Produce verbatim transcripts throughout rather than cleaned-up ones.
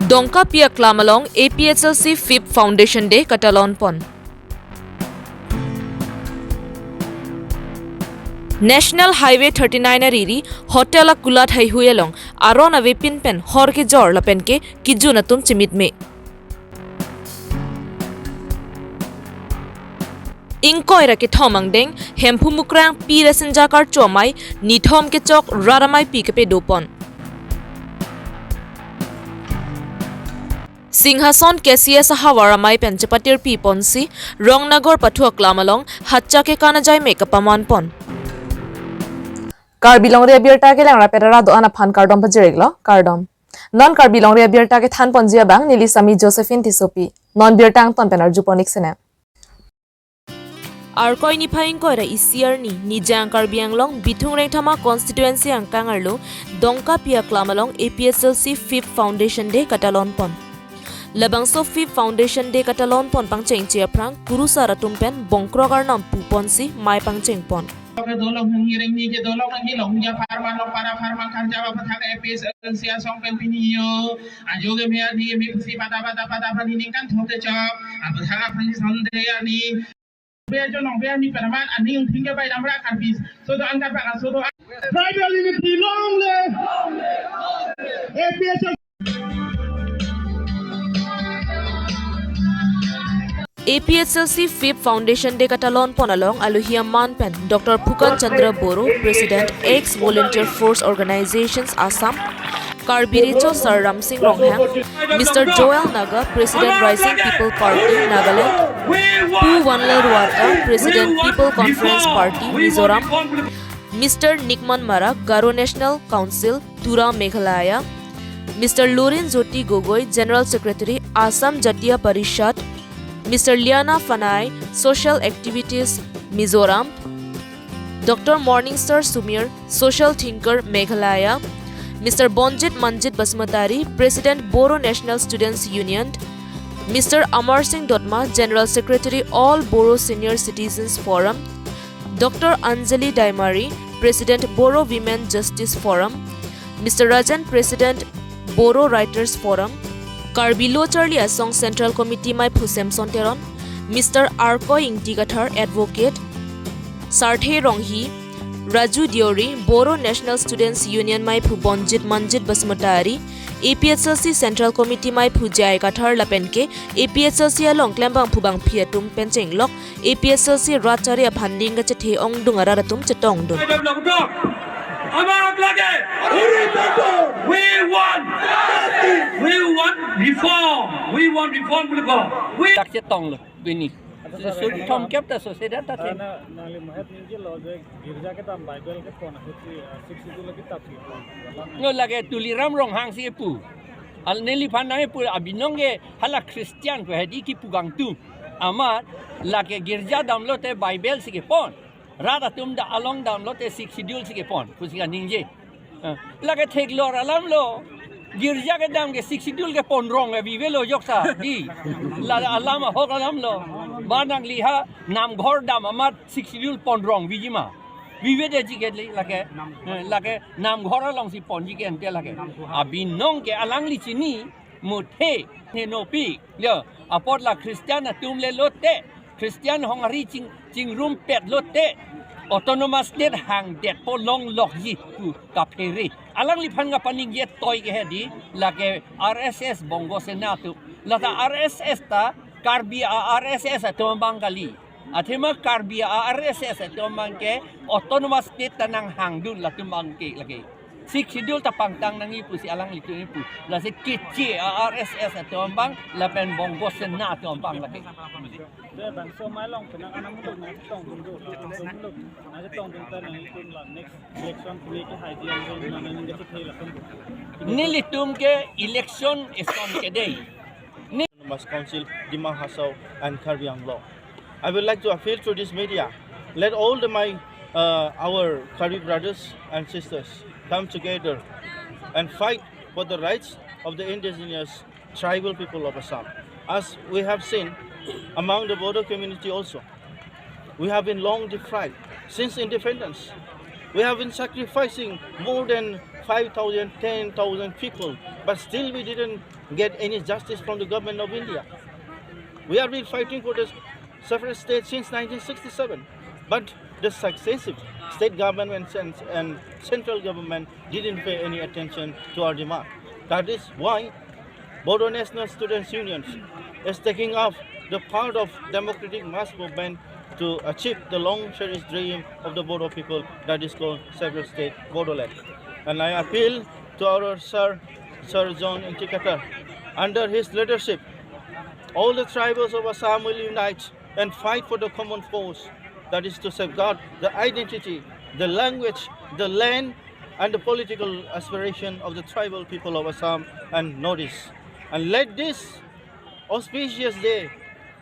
Dongkapi aklam along A P H L C Fifth Foundation Day katalon pon. National Highway thirty-nine ariri hotel akulat haihui along aron avepin pen hor kejor lapen ke kijun atum chimitme. Ingkoi ra kethom angdeng Hemphu Mukrang P Resinja Karcho amei nithom kechok rat ameipi kepedo pon. Singhason K C S ahavar amei pen chepatirpi ponsi Rongnagor pathu aklam along hatcha kekan ajai me kapaman pon. Karbi Longri Abirta kelang rapet ra do-an aphan kardom pajir-iklo, kardom. Non Karbi Longri Abirta kethan ponji abang neli Sami Josephine Tissopi. Non birta angton pen arju pon-ik sene. Arkoi niphai ingkoi ra isi arni, Nijang Karbi Anglong, Bithung Rengthama Constituency angkang arlo, Dongkapi aklam along A P H L C Fifth Foundation Day katalon pon. Labangso Fifth Foundation Day katalon pon pangchengche aphrang, kurusar atum pen bongkrok arnam pu ponsi mei pangcheng pon. Ke dolong hang ireng ni ke dolong hang ilong ja parman long para parman kan jawa pathak A P H L C asong pen pini yo. Ajo ke me ani me pusi pada pada pada pani ningkan thok kechok. Apa thak apa ni sonde ani. Be ajo nong be ani paraman ani ung thingke bai damra Karbi. So do angkat baka so do. Tribal unity long live. A P H L C. A P H L C Fifth Foundation Day katalon pon along alohi aman pen Doctor Phukan Chandra Boro, President, Ex Volunteer Force Organizations Assam, Karbi Recho Sar Ramsing Ronghang, Mister Joel Naga, President, Rising People Party Nagaland, Pu Vanlalruata, President, People Conference Party Mizoram, Mister Nikman Marak, Garo National Council, Tura Meghalaya, Mister Lurin Jyoti Gogoi, General Secretary, Assam Jatiya Parishad, Mister Liana Fanai, Social Activities, Mizoram, Doctor Morningstar Sumir, Social Thinker, Meghalaya, Mister Bonjit Manjit Basumatary, President, Bodo National Students Union, Mister Amar Singh Dotma, General Secretary, All Bodo Senior Citizens Forum, Doctor Anjali Daimari, President, Bodo Women Justice Forum, Mister Rajan, President, Bodo Writers Forum, Karbi Lo Charli Asong Central Committee meiphu Samson Teron, Mister Arkoi Ingti Kathar, Advocate, Sarthe Ronghi, Raju Deori, Bodo National Students Union meiphu Bonjit Manjit Basumatary, A P H L C Central Committee meiphu J I Kathar lapen ke A P H L C along klembangphu bangphi atum pen chenglok A P H L C rat chari aphan ning kachethe ongdung arat atum chetongdun. Amak lage. We want. We want reform. We want reform. We dak chetonglo bini. Suri thom kep ta so se da ta the. Na nangli mahet ningje lo je girja kedam Bible kepon ahut si, ah, Sixth Schedule kitab si. No lake Tuliram Ronghang si pu. Al neliphan nangpu abinong ke hala Christian pu hedi kipu kangtung. Amat lake girja damlote Bible si kepon. Rat atum ta along damlote Sixth Schedule si kepon. Pusi kaningje. Eh, lake theklor alamlo. Girja kedam ke Sixth Schedule kepon rong ke vive lo joksa. Di. La alam ahok alamlo. Ba nangli ha namghor dam amat Sixth Schedule pon rong viji ma. Vive de ji ke lake. Eh, lake namghor along si ponji ke ante lake. Abinong ke alangli chini muthe henopi. Yo, apot la Christian atum le lote, Christian hong ari ching, chingrumpet lote, Autonomous State hangdetpo longlokji pu kaphere. Alangliphan kapaningje toi ke hedi, lake R S S Bongo Sena atum. Lata R S S ta, Karbi a R S S atum abang kali. Athema Karbi a R S S atum abang ke Autonomous State ta nanghangdun latum abang ke lake. Sixth Schedule ta pangtang nangji pusi alanglitum pu. Lasi keche a R S S atum abang lapen Bongo Sena atum abang lake. Te bangso mai long penang anam dong na tongdun do. Tongdun do. Na tongdun ta nangtum la next election kini ke hai diang dong na nang ke thei latum. Nelitum ke election eson kedei. Autonomous Council, Dima Hasao and Karbi Anglong. I would like to appeal through this media, let all the my, uh, our Karbi brothers and sisters come together and fight for the rights of the indigenous tribal people of Assam. As we have seen among the Bodo community also, we have been long deprived since independence. We have been sacrificing more than five thousand, ten thousand people, but still we didn't get any justice from the government of India. We have been fighting for this separate state since nineteen sixty-seven, but the successive state government and, and central government didn't pay any attention to our demand. That is why Bodo National Students Union is taking up the part of democratic mass movement to achieve the long cherished dream of the Bodo people, that is called separate state Bodoland. And I appeal to our sir, Sir John Ingti Kathar, under his leadership, all the tribals of Assam will unite and fight for the common cause, that is to safeguard the identity, the language, the land, and the political aspiration of the tribal people of Assam and Northeast. And let this auspicious day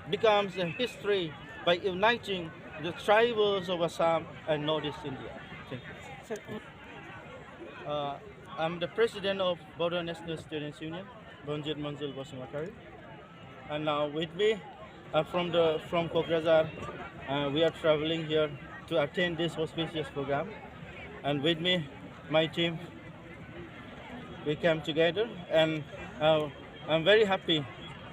becomes a history by uniting the tribals of Assam and Northeast India. Thank you. Uh, I'm the president of Bodo National Students Union, Bonjit Monjil Bosumatarie. And now with me, uh, from the, from Kokrajhar, uh, we are traveling here to attend this auspicious program. And with me, my team, we came together, and, uh, I'm very happy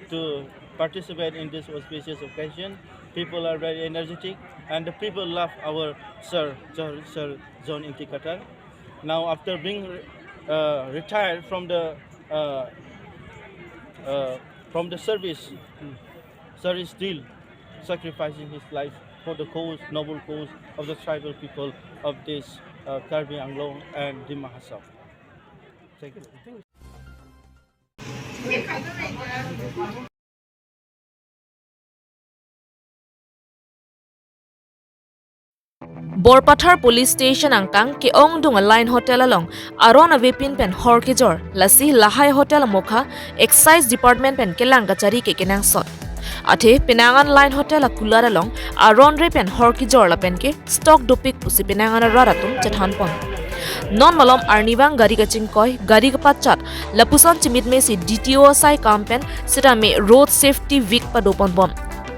to participate in this auspicious occasion. People are very energetic, and the people love our Sir, Sir, Sir John Ingti Kathar. Now, after being, uh, retired from the, uh, uh, from the service, Sir is still sacrificing his life for the cause, noble cause of the tribal people of this, uh, Karbi Anglong and Dima Hasao. Thank you. Borpathar Police Station angkang ke-ongdung a Line Hotel along aron avepin pen hor kejor, lasi lahai hotel amokha Excise Department pen kelang kachari ke kenangsot. Athe penang an Line Hotel akulat along aron re pen hor kejor lapen ke stock dopik pusi penang an arat atum chethanpon. Non malom arnivang gari kachingkoi, gari kapachat, lapuson chimitme si D T O asai kam pen sitame Road Safety Week padoponbom.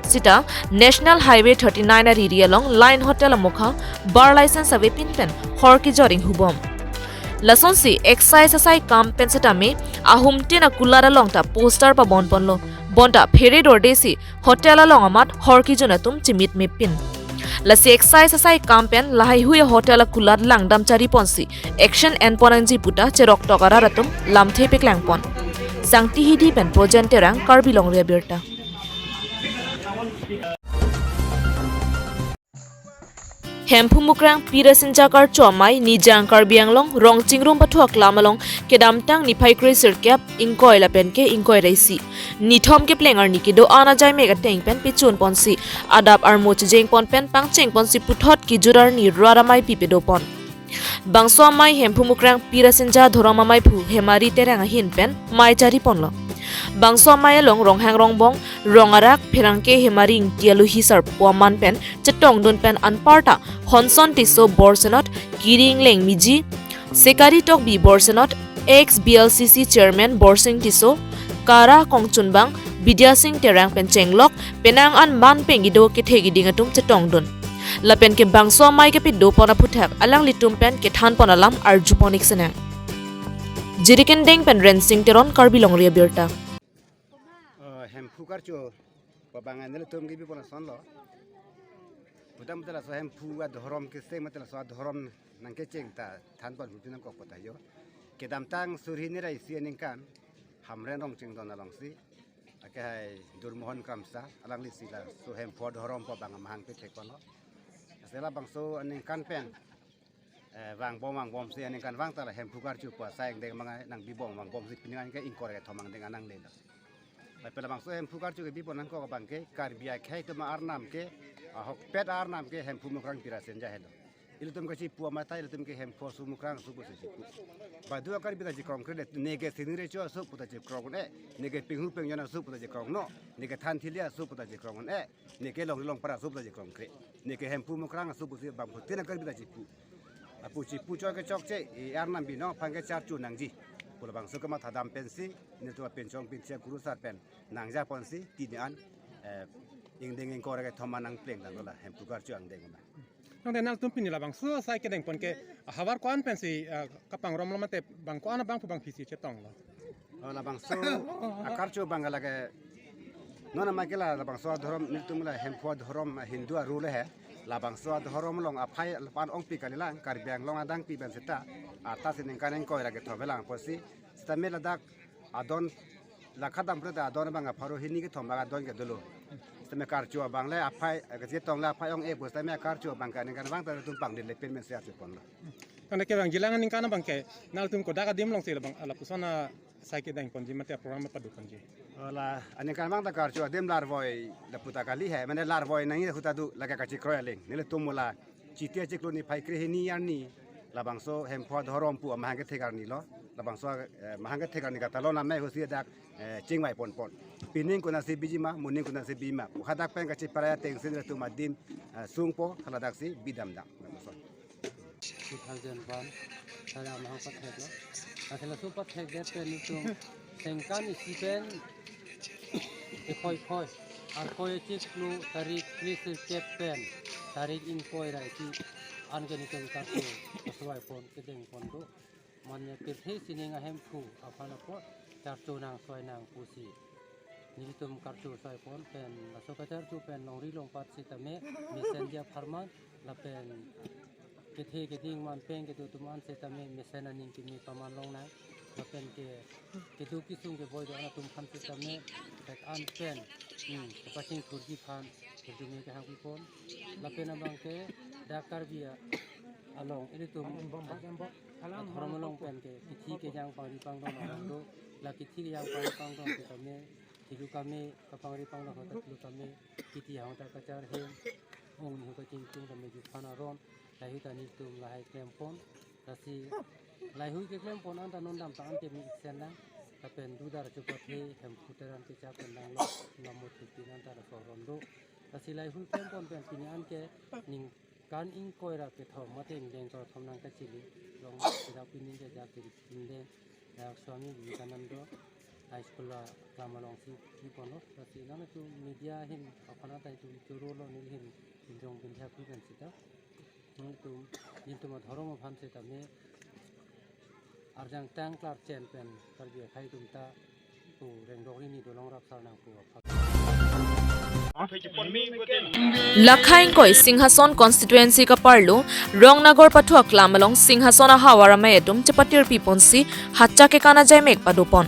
Sita National Highway thirty-nine ariri along Line Hotel amokha bar license avepin pen hor kejor inghubom. Lasonsi Excise asai kam pen sitame ahumtin akulat along ta poster pabonponlo. Bonta phere dorde si hotel along amat hor kejun atum chimitmepin. Lasi Excise asai kam pen lahaihui hotel akulat langdam chariponsi action enpon nangji puta cheroktok arat atum lamthe peklangpon. Sangti Hidi pen Projen Terang, Karbi Longri Abirta. Hemphu Mukrang Pirasinja Karcho Amei Nijang Karbi Anglong Rongchingrum pathu aklam along kedamtang niphai kre sirkep ingkoi lapen ke ingkoi ra isi nithom kepleng arni kedo-an ajaimek ateng pen pechunponsi adap armo chejengpon pen pangchengponsi puthot kejut arni rat ameipi pedopon. Bangso amei Hemphu Mukrang Pirasinja Dhorom Ameiphu Hemari Terang ahin pen mei chariponlo. Bangso amei along Ronghang Rongbong, Rong Arak, pherangke Hemari Ingti alohi sarpo aman pen chetongdun pen anparta Honson Tisso Borsenot, Kiri Ingleng Miji, Sekari Tokbi Borsenot, ex B L C C Chairman Borsing Tisso, Kara Kongchunbang, Bidya Sing Terang pen chenglok penang an man peng kedo kethe kiding atum chetongdun. Lapen ke bangso amei kepidopon aphuthak alanglitum pen kethanpon alam arjupon-ik senang. Jirikindeng pen Rensing Teron, Karbi Longri Abirta. Uh, Hemphu Karcho pabang an nelitum kebipon asonlo. Putam puta laso Hemphu adhorom keseng mate laso adhorom nangkecheng ta thanpon hutu nangkok pota yo. Kedamtang suri hini ra isi aningkan Hamren Rongchingdon alongsi, ake hai Durmohon Kramsa, alanglisi laso Hemphu adhorom pabang amahang pethekponlo. Lasi labangso aningkan pen, eh, vangbom vangbomsi aningkan vang ta la Hemphu Karcho pu asai angdeng mangai nangbibom vangbomsi pining an ke ingkoi ra kethom angdeng an nanglelo. Lapen labangso Hemphu Karcho kebipon nangkok abang ke Karbi akhei atum arnam ke, ahokpet arnam ke Hemphu Mukrang Pirasinja helo. Ilitum kachipu amat ta ilitum ke Hemphu aso Mukrang aso pusi chipu. Badu a-Karbi ta chikrong kre, neke sini recho aso puta chikrong un-e, neke pinghu pingjon aso puta chikrong no, neke than thili aso puta chikrong un-e, neke longri longpar aso puta chikrong kre, neke Hemphu Mukrang aso pusi bangphutin a-Karbi ta chipu. Lapu chipu choi kechokche, i arnam binong aphan ke charchu nangji pu labangso kematha dam pensi, nelitum apinchong pinchia kurusar pen nangjaponsi, pini an, eh, ingdeng ingkoi ra kethom an nangplengdamlo la Hemphu Karcho angdeng ma. Tangte nangtum pini labangso asai kedengpon ke havar ko-an pensi, ah, kapangromlo mate bang ko-an abang pu bang pisi chetonglo? Oh, labangso akarcho abang lake non amai ke la labangso adhorom nelitum la Hemphu adhorom Hindu aru le he. Labangso adhorom along aphai lapu-an ongpi kalilang, Karbi Anglong adang pi pen seta. Arta si ningkan ingkoi ra kethobelang pusi. Seta me ladak adon la khadam preta adon abang apharo hini kethom abang adon ke dolo. Seta me karcho abang le aphai, eh, kachetong le aphai ong-e pu seta me akarcho abang ke aningkan abang ta nelitum pangdin le pen men se acheponlo. Tangte ke bang jilang aningkan abang ke nangtum kodak adim alongsi labang lapuson asai kedengponji mate program paduponji? Oh, la aningkan abang ta karcho adim larvoi lapu ta kali he, mane larvoi nangji hu ta do, lake kachikroi aling. Nelitum mo la Chiti achiklo niphai krehini arni labangso Hemphu adhorom pu amahang kethek arni lo. Labangso, eh, mahang kethek arni katalon amei husi dak, eh, chingvai ponpon. Pining konatsi biji ma, moning konatsi biji ma pu hadak pen kachiparai atengsi nelitum adim, eh, sungpo, haladaksi bidamdam. Two thousand one, hala amahang patheklo. Asal laso pathekdet pen nelitum sengkan isi pen ekhoi khoi, Arkoi achiklo tarik kresirkep pen tarik ingkoi ra isi an ke nelitum karcho asai pon kedengpon do. Mane pirthe sining ahemphu aphan apot karcho nang soi nang pusi nelitum karcho asai pon pen laso kacharcho pen longri longpat sitame mesenji apharman lapen kethe keding man pen kedo atum an sitame mesen aning kimi paman longnang. Lapen ke kedo kesung keboi do-an atum aphan sitame thek an pen, hmm, kapachingthurji aphan kedo me kehang pipon. Lapen abang ke dak Karbi a-, along ilitum adhorom along pen ke kithi kejang pangri pangdon abang do. La kithi kejang pangri pangdon sitame thilu kame kapangri pangdon hotak thilu kame kithi hang ta kachar hem ong ni ho kachingchung tame juphan aron lahei ta nelitum lahei klempon. Lasi lahei keklempon anta non dam ta an ke mi iksen lang. Lapen dudar chupathe Hemphu Teron kechak pen danglo, lamo thipin anta laso aron do. Lasi lahei klempon pen pini an ke ningkan ingkoi ra kethom mate ingdeng kethom nang kachili. Long sida pini ke jak kiri ingdeng. Dak Swami Vivekananda High School aklam alongsi kiponlo. Lasi nangtum media ahin aphan ta itum choro lo neli ahin pinjong pindhak pen sita. Nelitum, nelitum adhorom aphan sitame arjang tang klar chen pen Karbi akhai atum ta pu rengdok rini dolong rap sar nang pu aphan. Lakha ingkoi Singhason constituency kaparlo Rongnagor pathu aklam along Singhason ahavar amei atum chepatir piponsi hatcha kekan ajaimek padopon.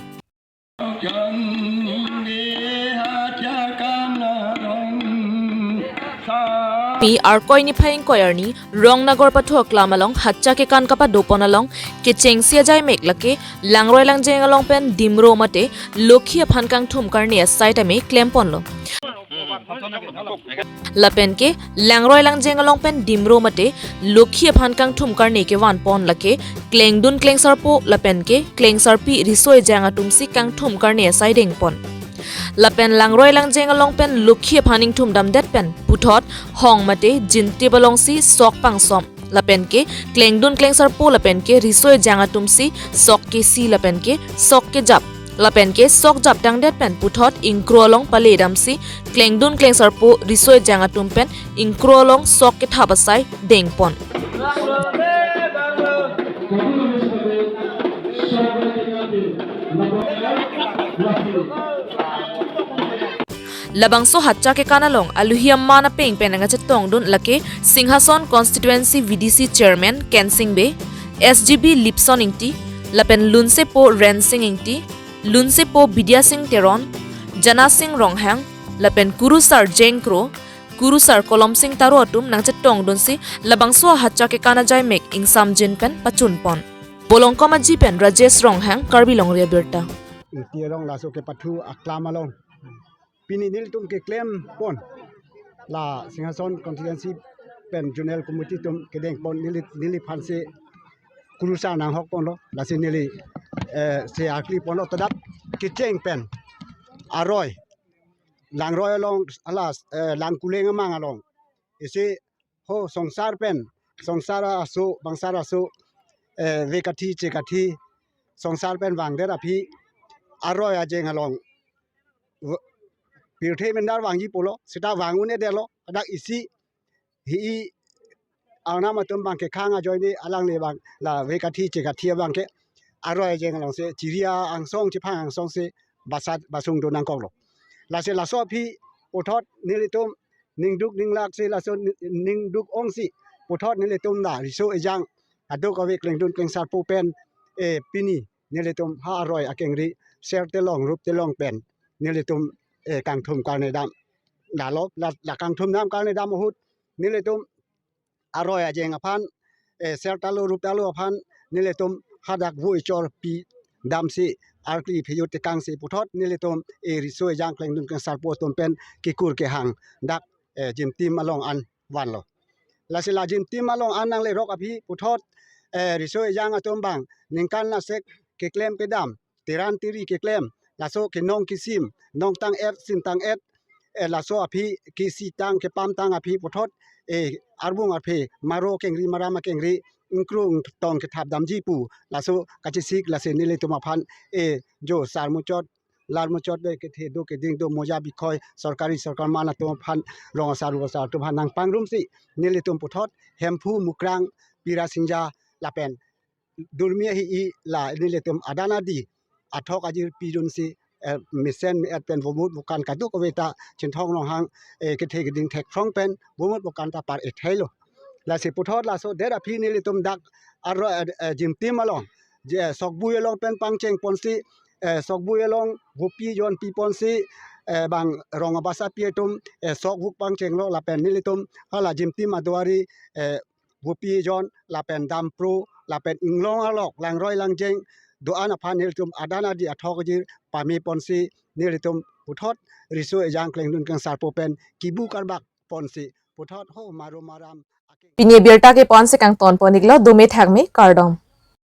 Pi Arkoi niphai ingkoi arni Rongnagor pathu aklam along hatcha kekan kapadopon along kechengsi ajaimek lake langroi langjeng along pen dimro mate lokhi aphan kangthum karne asai tame klemponlo. Lapen ke langroi langjeng along pen dimro mate lokhi aphan kangthum karne kevanpon lake klengdun klengsarpo lapen ke klengsarpi riso ejang atumsi kangthum karne asai dengpon. Lapen langroi langjeng along pen lokhi aphan ingthum damdet pen puthot hong mate jintip alongsi sok pangsom. Lapen ke klengdun klengsarpo lapen ke riso ejang atumsi sok kesi lapen ke sok kejap. Lapen ke sok jap tangdet pen puthot ingkro along pale damsi klengdun klengsarpo riso ejang atum pen ingkro along sok kethap asai dengpon. Labangso hatcha kekan along aluhi aman apeng pen nangkachetongdun lake Singhason constituency V D C chairman Kensing Bey, S G B Lipson Ingti, lapen lunsepo Rensing Ingti, lunsepo Bidya Sing Teron, Jana Sing Ronghang, lapen kurusar Jeng Kro, kurusar Kolom Sing Taro atum nangchetongdunsi labangso hatcha kekan ajaimek ingsamjin pen pachunpon. Bolongkom Aji pen Rajesh Ronghang, Karbi Longri Abirta. Ingti arong laso kepathu aklam along pini nelitum keklempon la Singhason constituency pen zonal committee atum kedengpon neli, neliphansi kurusar nanghokponlo, lasi neli, eh, se akliponlo, tadap kecheng pen aroi langroi along alas, eh, Langkuleng amang along isi ho songsar pen, songsar aso, bangsar aso, eh, vekathi chekathi, songsar pen vangdet aphi aroi ajeng along v-, pirthe mendar vangji pulo, seta vang un-edetlo, dak isi hi arnam atum abang ke khang ajoine alangli abang la vekathi chekathi abang ke aroi ajeng along si chiri angsong chiphang angsong si basat basung do nangkoklo. Lasi laso aphi puthot nelitum ningduk ninglak si laso ni-, ningduk ong si puthot nelitum la riso ejang aduk ave klengdun klengsarpo pen, eh, pini nelitum ha aroi akengri ser telong rup telong pen nelitum, eh, kangthum karne dam. Lalo la, la kangthum dam karne dam ahut nelitum aroi ajeng aphan, eh, ser talo rup talo aphan nelitum hadak vo ichor pi dam si arkli phiyut tekang si puthot nelitum, eh, riso ejang klengdun klengsarpo atum pen kekur kehang dak, eh, jimtim along an vanlo. Lasi la jimtim along an nanglerok aphi puthot, eh, riso ejang atum abang ningkan nasek keklem kedam, teran teri keklem, laso kenong kesim, nong tang-et sim tang-et, eh, laso aphi kesitang kepamtang aphi puthot, eh, arbung aphi maro kengri maram akengri ingkrung tong kethap damji pu laso kachesik lasi nelitum aphan, eh, jo sar muchot lar muchot de kethe do keding do moja bikhoi sorkari sorkar man atum aphan rong asar ru asar atum aphan nangpangrum si nelitum puthot Hemphu, Mukrang, Pira Singja lapen Durmi ahi i la nelitum adan adi athok ajir pidun si, eh, mesen me-et pen vomut vokan kaduk ave ta Chinthong Ronghang, eh, kethe keding thekphrong pen vomut vokan ta par-e thailo. Lasi puthot laso det aphi nelitum dak aroi, eh, eh, jimtim along je, eh, Sokbui along pen pangcheng ponsi, eh, Sokbui along vopi jon pi ponsi, eh, bang rong abasa pi atum, eh, sok vuk pangchenglo lapen nelitum hala jimtim aduari, eh, vopi jon lapen dampro lapen inglong alok langroi langjeng do-an aphan nelitum adan adi athok ajir pame ponsi nelitum puthot riso ejang klengdun klengsarpo pen kibu karbak ponsi puthot ho maro maram ake. Pini birta ke ponsi kangton pon-iklo, dome thakme, kardom.